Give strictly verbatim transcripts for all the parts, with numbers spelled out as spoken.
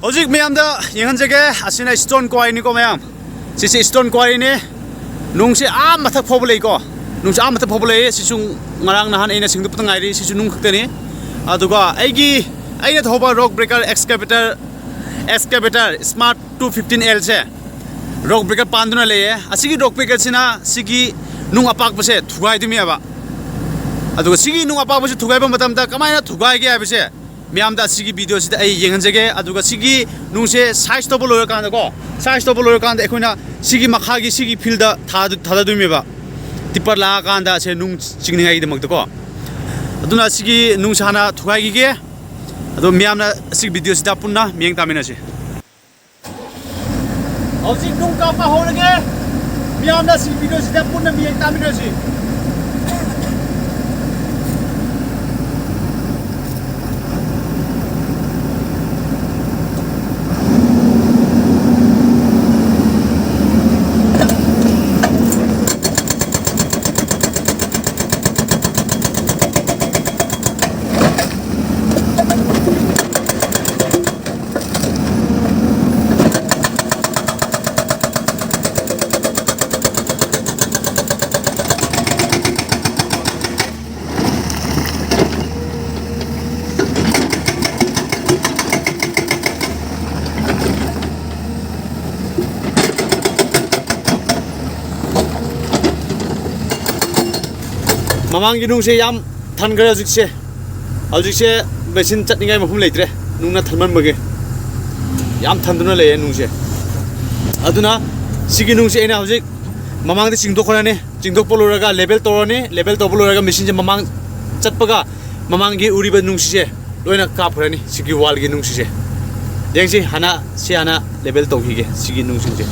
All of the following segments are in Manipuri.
ꯍꯧꯖꯤꯛ ꯃꯌꯥꯝꯗ ꯌꯦꯡꯍꯟꯖꯒꯦ꯫ ꯑꯁꯤꯅ stone quarryꯅꯤꯀꯣ ꯃꯌꯥꯝ꯫ ꯁꯤꯁꯦ stone quarryꯅꯤ꯫ ꯅꯨꯡꯁꯦ ꯑꯥ ꯃꯊꯛ ꯐꯥꯎꯕ ꯂꯩꯀꯣ꯫ ꯅꯨꯡꯁꯦ ꯑꯥ ꯃꯊꯛ ꯐꯥꯎꯕ ꯂꯩꯌꯦ꯫ ꯁꯤꯁꯨ ꯉꯔꯥꯡ ꯅꯍꯥꯟ ꯑꯩꯅ ꯁꯦꯡꯗꯣꯛꯄꯗ ꯉꯥꯏꯔꯤ꯫ ꯁꯤꯁꯨ ꯅꯨꯡ ꯈꯛꯇꯅꯤ꯫ ꯑꯗꯨꯒ ꯑꯩꯒꯤ, ꯑꯩꯅ ꯊꯧꯕ rock breaker excavator, excavator smart two fifteen Lꯁꯦ rock breaker ꯄꯥꯟꯗꯨꯅ ꯂꯩꯌꯦ꯫ ꯑꯁꯤꯒꯤ rock breakerꯁꯤꯅ ꯁꯤꯒꯤ ꯅꯨꯡ ꯑꯄꯥꯛꯄꯁꯦ ꯊꯨꯒꯥꯏꯗꯣꯏꯅꯦꯕ꯫ ꯑꯗꯨꯒ ꯁꯤꯒꯤ ꯅꯨꯡ ꯑꯄꯥꯛꯄꯁꯦ ꯊꯨꯒꯥꯏꯕ ꯃꯇꯝꯗ ꯀꯃꯥꯏꯅ ꯊꯨꯒꯥꯏꯒꯦ ꯍꯥꯏꯕꯁꯦ ꯃꯤꯌꯥꯝꯗ ꯑꯁꯤꯒꯤ videoꯁꯤꯗ ꯑꯩ ꯌꯦꯡꯍꯟꯖꯒꯦ꯫ ꯑꯗꯨꯒ ꯁꯤꯒꯤ ꯅꯨꯡꯁꯦ size ꯇꯧꯕ ꯂꯣꯏꯔꯀꯥꯟꯗꯀꯣ, size ꯇꯧꯕ ꯂꯣꯏꯔꯀꯥꯟꯗ ꯑꯩꯈꯣꯏꯅ ꯁꯤꯒꯤ ꯃꯈꯥꯒꯤ ꯁꯤꯒꯤ fieldꯇ ꯊꯥꯗ-, ꯊꯥꯗꯗꯣꯏꯅꯦꯕ, tipper ꯂꯥꯛꯑꯀꯥꯟꯗ ꯁꯦ ꯅꯨꯡ ꯆꯤꯡꯅꯤꯡꯉꯥꯏꯒꯤꯗꯃꯛꯇꯀꯣ꯫ ꯑꯗꯨꯅ ꯁꯤꯒꯤ ꯅꯨꯡꯁꯦ ꯍꯥꯟꯅ ꯊꯨꯒꯥꯏꯈꯤꯒꯦ꯫ ꯑꯗꯣ ꯃꯤꯌꯥꯝꯅ ꯑꯁꯤꯒꯤ videoꯁꯤꯗ ꯄꯨꯟꯅ ꯃꯤꯠꯌꯦꯡ ꯇꯥꯃꯤꯟꯅꯁꯤ꯫ ꯍꯧꯖꯤꯛ ꯅꯨꯡ ꯀꯥꯞꯄ ꯍꯧꯔꯒꯦ꯫ ꯃꯤꯌꯥꯝꯅ ꯁꯤ videoꯁꯤꯗ ꯄꯨꯟꯅ ꯃꯤꯠꯌꯦꯡ ꯇꯥꯃꯤꯟꯅꯁꯤ꯫ ꯃꯃꯥꯡꯒꯤ ꯅꯨꯡꯁꯦ ꯌꯥꯝ ꯊꯟꯈ꯭ꯔꯦ ꯍꯧꯖꯤꯛꯁꯦ꯫ ꯍꯧꯖꯤꯛꯁꯦ machine ꯆꯠꯅꯤꯡꯉꯥꯏ ꯃꯐꯝ ꯂꯩꯇ꯭ꯔꯦ, ꯅꯨꯡꯅ ꯊꯟꯃꯟꯕꯒꯤ꯫ ꯌꯥꯝ ꯊꯟꯗꯨꯅ ꯂꯩꯌꯦ ꯅꯨꯡꯁꯦ꯫ ꯑꯗꯨꯅ ꯁꯤꯒꯤ ꯅꯨꯡꯁꯦ ꯑꯩꯅ ꯍꯧꯖꯤꯛ ꯃꯃꯥꯡꯗ ꯆꯤꯡꯊꯣꯛꯈ꯭ꯔꯅꯤ꯫ ꯆꯤꯡꯊꯣꯛꯄ ꯂꯣꯏꯔꯒ level ꯇꯧꯔꯅꯤ꯫ Level ꯇꯧꯕ ꯂꯣꯏꯔꯒ machineꯁꯦ ꯃꯃꯥꯡ ꯆꯠꯄꯒ ꯃꯃꯥꯡꯒꯤ ꯎꯔꯤꯕ ꯅꯨꯡꯁꯤꯁꯦ ꯂꯣꯏꯅ ꯀꯥꯞꯈ꯭ꯔꯅꯤ꯫ ꯁꯤꯒꯤ wallꯒꯤ ꯅꯨꯡꯁꯤꯁꯦ ꯌꯦꯡꯁꯤ꯫ ꯍꯥꯟꯅ ꯁꯤ ꯍꯥꯟꯅ level ꯇꯧꯈꯤꯒꯦ, ꯁꯤꯒꯤ ꯅꯨꯡꯁꯤꯡꯁꯦ꯫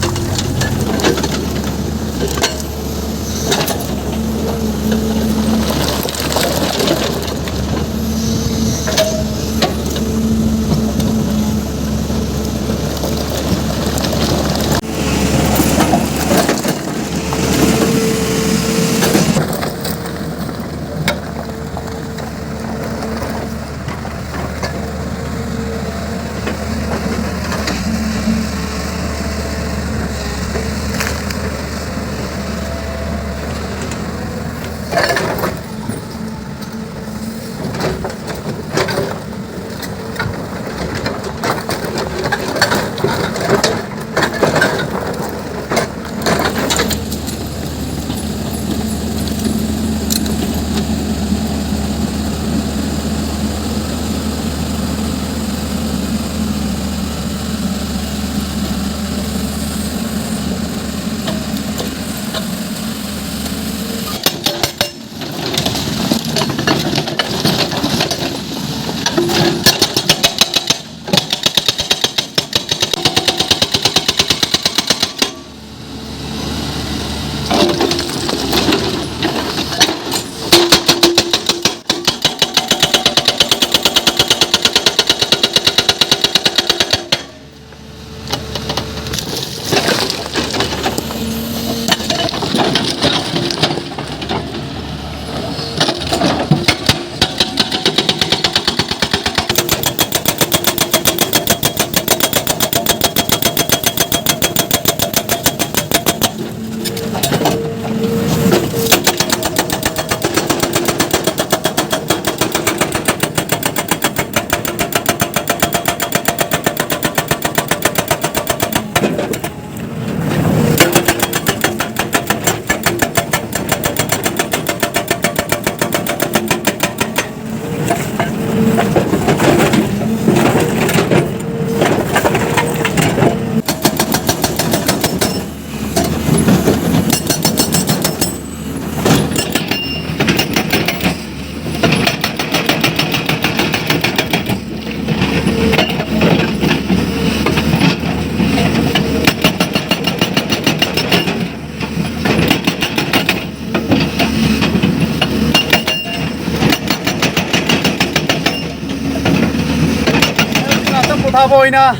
ꯑꯣꯏꯅ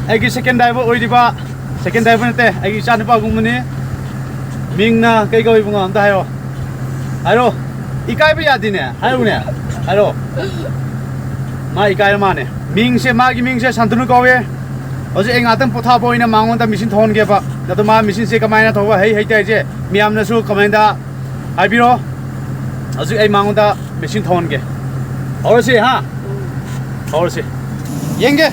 ꯑꯩꯒꯤ second driver ꯑꯣꯏꯔꯤꯕ, second driver ꯅꯠꯇꯦ, ꯑꯩꯒꯤ ꯏꯆꯥꯅꯨꯄꯥꯒꯨꯝꯕꯅꯤ꯫ ꯃꯤꯡꯅ ꯀꯩ ꯀꯧꯏ ꯏꯕꯨꯡꯉꯣ? ꯑꯝꯇ ꯍꯥꯏꯔꯣ꯫ ꯍꯥꯏꯔꯣ꯫ ꯏꯀꯥꯏꯕ ꯌꯥꯗꯦꯅꯦ꯫ ꯍꯥꯏꯔꯨꯅꯦ꯫ ꯍꯥꯏꯔꯣ꯫ ꯃꯥ ꯏꯀꯥꯏꯔ ꯃꯥꯅꯦ꯫ ꯃꯤꯡꯁꯦ, ꯃꯥꯒꯤ ꯃꯤꯡꯁꯦ ꯁꯥꯟꯇꯅꯨ ꯀꯧꯋꯦ꯫ ꯍꯧꯖꯤꯛ ꯑꯩ ꯉꯥꯛꯇꯪ ꯄꯣꯊꯥꯕ ꯑꯣꯏꯅ ꯃꯉꯣꯟꯗ machine ꯊꯧꯍꯟꯒꯦꯕ꯫ ꯑꯗꯣ ꯃꯥ machineꯁꯦ ꯀꯃꯥꯏꯅ ꯊꯧꯕ ꯍꯩ ꯍꯩꯇꯦ ꯍꯥꯏꯁꯦ ꯃꯤꯌꯥꯝꯅꯁꯨ commentꯇ ꯍꯥꯏꯕꯤꯔꯣ꯫ ꯍꯧꯖꯤꯛ ꯑꯩ ꯃꯉꯣꯟꯗ machine ꯊꯧꯍꯟꯒꯦ꯫ ꯍꯧꯔꯁꯤ, ꯍꯥ? ꯍꯧꯔꯁꯤ꯫ ꯌꯦꯡꯒꯦ꯫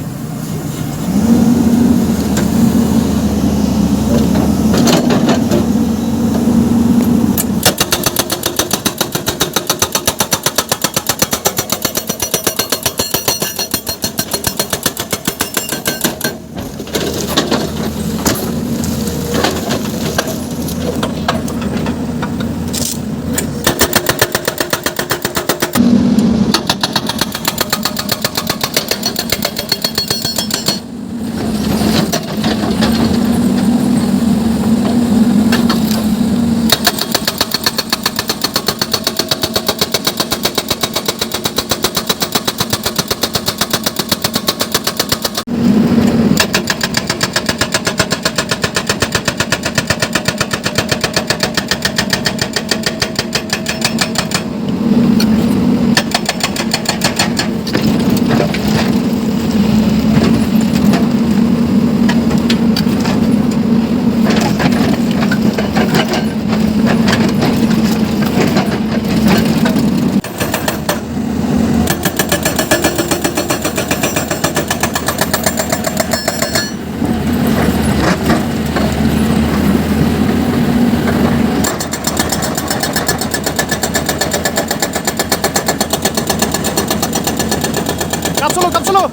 ꯀꯥꯞꯁꯜꯂꯣ, ꯀꯥꯞꯁꯜꯂꯣ,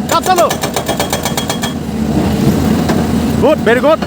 ꯀꯥꯞꯁꯜꯂꯣ꯫ Good, very good.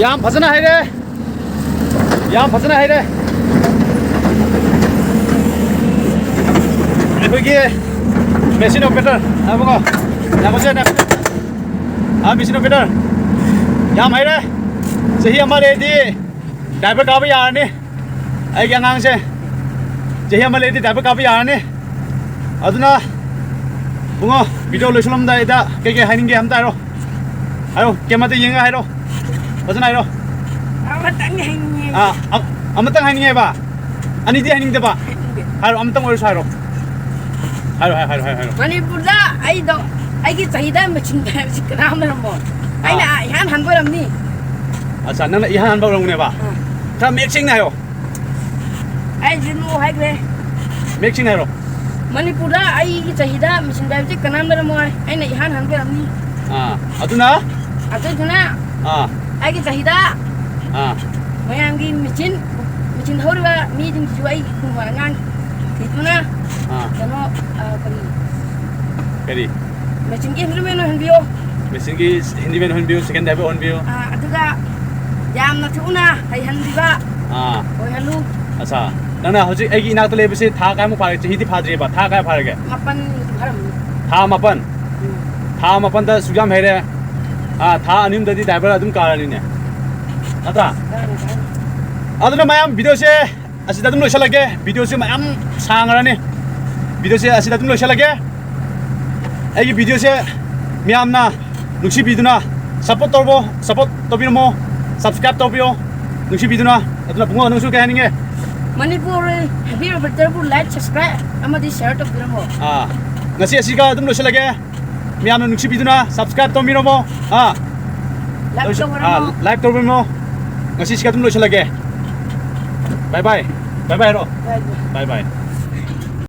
ꯌꯥꯝ ꯐꯖꯅ ꯍꯩꯔꯦ꯫ ꯌꯥꯝ ꯐꯖꯅ ꯍꯩꯔꯦ꯫ ꯑꯩꯈꯣꯏꯒꯤ machine operator ꯍꯥꯏꯕꯀꯣ, ꯉꯥꯏꯈꯣꯁꯦ, ꯉꯥꯏꯈꯣꯁꯦ꯫ ꯑꯥ, machine operator ꯌꯥꯝ ꯍꯩꯔꯦ꯫ ꯆꯍꯤ ꯑꯃ ꯂꯩꯔꯗꯤ driver ꯀꯥꯕ ꯌꯥꯔꯅꯤ꯫ ꯑꯩꯒꯤ ꯑꯉꯥꯡꯁꯦ ꯆꯍꯤ ꯑꯃ ꯂꯩꯔꯗꯤ driver ꯀꯥꯕ ꯌꯥꯔꯅꯤ꯫ ꯑꯗꯨꯅ ꯕꯨꯡꯉꯣ, video ꯂꯣꯏꯁꯤꯜꯂꯝꯗꯥꯏꯗ ꯀꯩꯀꯩ ꯍꯥꯏꯅꯤꯡꯒꯦ ꯑꯝꯇ ꯍꯥꯏꯔꯣ꯫ ꯍꯥꯏꯔꯣ, camera ꯗ ꯌꯦꯡꯉꯒ ꯍꯥꯏꯔꯣ꯫ ꯐꯖꯅ ꯍꯥꯏꯔꯣ꯫ ꯑꯃꯇꯪ ꯍꯥꯏꯅꯤꯡꯉꯦ꯫ ꯑꯥ, ꯑ-, ꯑꯃꯇꯪ ꯍꯥꯏꯅꯤꯡꯉꯦꯕ? ꯑꯅꯤꯗꯤ ꯍꯥꯏꯅꯤꯡꯗꯕ? ꯍꯥꯏꯅꯤꯡꯗꯦ꯫ ꯍꯥꯏꯔꯣ, ꯑꯃꯇꯪ ꯑꯣꯏꯔꯁꯨ ꯍꯥꯏꯔꯣ꯫ ꯍꯥꯏꯔꯣ, ꯍꯥꯏꯔꯣ, ꯍꯥꯏꯔꯣ, ꯍꯥꯏꯔꯣ, ꯍꯥꯏꯔꯣ꯫ ꯃꯅꯤꯄꯨꯔꯗ ꯑꯩꯗꯣ, ꯑꯩꯒꯤ ꯆꯍꯤꯗ machine driver ꯁꯤ ꯀꯅꯥꯝ ꯂꯩꯔꯝꯃꯣꯏ꯫ ꯑꯥ꯫ ꯑꯩꯅ ꯏꯍꯥꯟ ꯍꯥꯟꯕ ꯑꯣꯏꯔꯝꯅꯤ꯫ ꯑꯠꯆꯥ, ꯅꯪꯅ ꯏꯍꯥꯟ ꯍꯥꯟꯕ ꯑꯣꯏꯔꯝꯒꯅꯦꯕ? ꯑꯥ꯫ ꯈꯔ ꯃꯌꯦꯛ ꯁꯦꯡꯅ ꯍꯥꯏꯌꯣ꯫ ꯑꯩ ꯖꯤꯝꯂꯣ ꯍꯥꯏꯈ꯭ꯔꯦ꯫ ꯃꯌꯦꯛ ꯁꯦꯡꯅ ꯍꯥꯏꯔꯣ꯫ ꯃꯅꯤꯄꯨꯔꯗ ꯑꯩꯒꯤ ꯆꯍꯤꯗ machine driver ꯁꯤ ꯀꯅꯥꯝ ꯂꯩꯔꯝꯃꯣꯏ꯫ ꯑꯩꯅ ꯏꯍꯥꯟ ꯍꯥꯟꯕ ꯑꯣꯏꯔꯝꯅꯤ꯫ ꯑꯥ, ꯑꯗꯨꯅ? ꯑꯗꯨꯗꯨꯅ ꯑꯥ꯫ ꯑꯩꯒꯤ ꯆꯍꯤꯗ ꯑꯥ꯫ ꯃꯌꯥꯝꯒꯤ machine, machine ꯊꯧꯔꯤꯕ ꯃꯤꯁꯤꯡꯁꯤꯁꯨ ꯑꯩꯒꯨꯝꯕ ꯑꯉꯥꯡ ꯊꯤꯗꯨꯅ ꯑꯥ꯫ ꯀꯩꯅꯣ, ꯑ, ꯀꯔꯤ? ꯀꯔꯤ? Machine ꯒꯤ handyman ꯑꯣꯏꯍꯟꯕꯤꯌꯣ꯫ Machine ꯒꯤ handyman ꯑꯣꯏꯍꯟꯕꯤꯌꯨ, second driver ꯑꯣꯏꯍꯟꯕꯤꯌꯨ꯫ ꯑꯥ, ꯑꯗꯨꯒ ꯌꯥꯝꯅ ꯊꯨꯅ ꯍꯩꯍꯟꯕꯤꯕ ꯑꯥ꯫ ꯑꯣꯏꯍꯜꯂꯨ꯫ ꯑꯠꯆꯥ, ꯅꯪꯅ ꯍꯧꯖꯤꯛ ꯑꯩꯒꯤ ꯏꯅꯥꯛꯇ ꯂꯩꯕꯁꯤ ꯊꯥ ꯀꯌꯥꯃꯨꯛ ꯐꯥꯔꯒꯦ? ꯆꯍꯤꯗꯤ ꯐꯥꯗ꯭ꯔꯤꯕ, ꯊꯥ ꯀꯌꯥ ꯐꯥꯔꯒꯦ? ꯃꯥꯄꯟ ꯐꯥꯔꯝꯃꯅꯤ꯫ ꯊꯥ ꯃꯥꯄꯟ? ꯎꯝ꯫ ꯊꯥ ꯃꯥꯄꯟꯗ ꯑꯁꯨꯛ ꯌꯥꯝ ꯍꯩꯔꯦ꯫ ꯑꯥ, ꯊꯥ ꯑꯅꯤ ꯑꯍꯨꯝꯗꯗꯤ driver ꯑꯗꯨꯝ ꯀꯥꯔꯅꯤꯅꯦ, ꯅꯠꯇ꯭ꯔꯥ? ꯀꯥꯔꯅꯤ, ꯀꯥꯔꯅꯤ꯫ ꯑꯗꯨꯅ ꯃꯌꯥꯝ, video ꯁꯦ ꯑꯁꯤꯗ ꯑꯗꯨꯝ ꯂꯣꯏꯁꯤꯜꯂꯒꯦ꯫ Video ꯁꯦ ꯃꯌꯥꯝ ꯁꯥꯡꯉꯔꯅꯤ꯫ Video ꯁꯦ ꯑꯁꯤꯗ ꯑꯗꯨꯝ ꯂꯣꯏꯁꯤꯜꯂꯒꯦ꯫ ꯑꯩꯒꯤ video ꯁꯦ ꯃꯤꯌꯥꯝꯅ ꯅꯨꯡꯁꯤꯕꯤꯗꯨꯅ support ꯇꯧꯔꯣ, support ꯇꯧꯕꯤꯔꯝꯃꯣ, subscribe ꯇꯧꯕꯤꯌꯣ ꯅꯨꯡꯁꯤꯕꯤꯗꯨꯅ꯫ ꯑꯗꯨꯅ ꯕꯨꯡꯉꯣ, ꯅꯪꯁꯨ ꯀꯩ ꯍꯥꯏꯅꯤꯡꯉꯦ? ꯃꯅꯤꯄꯨꯔ ꯍꯦꯕꯤ ꯔꯣꯕꯔꯇꯔꯕꯨ like, subscribe ꯑꯃꯗꯤ share ꯇꯧꯕꯤꯔꯝꯃꯣ꯫ ꯑꯥ, ꯉꯁꯤ ꯑꯁꯤꯒ ꯑꯗꯨꯝ ꯂꯣꯏꯁꯤꯜꯂꯒꯦ꯫ ꯃꯤꯌꯥꯝꯅ ꯅꯨꯡꯁꯤꯕꯤꯗꯨꯅ subscribe ꯇꯧꯕꯤꯔꯝꯃꯣ꯫ ꯑꯥ, like ꯇꯧꯕꯤꯔꯝꯃꯣ꯫ ꯑꯥ, like ꯇꯧꯕꯤꯔꯝꯃꯣ꯫ ꯉꯁꯤ ꯁꯤꯒ ꯑꯗꯨꯝ ꯂꯣꯏꯁꯤꯜꯂꯒꯦ꯫ Bye bye꯫ Bye bye ꯍꯥꯏꯔꯣ꯫ Bye bye꯫ Bye bye꯫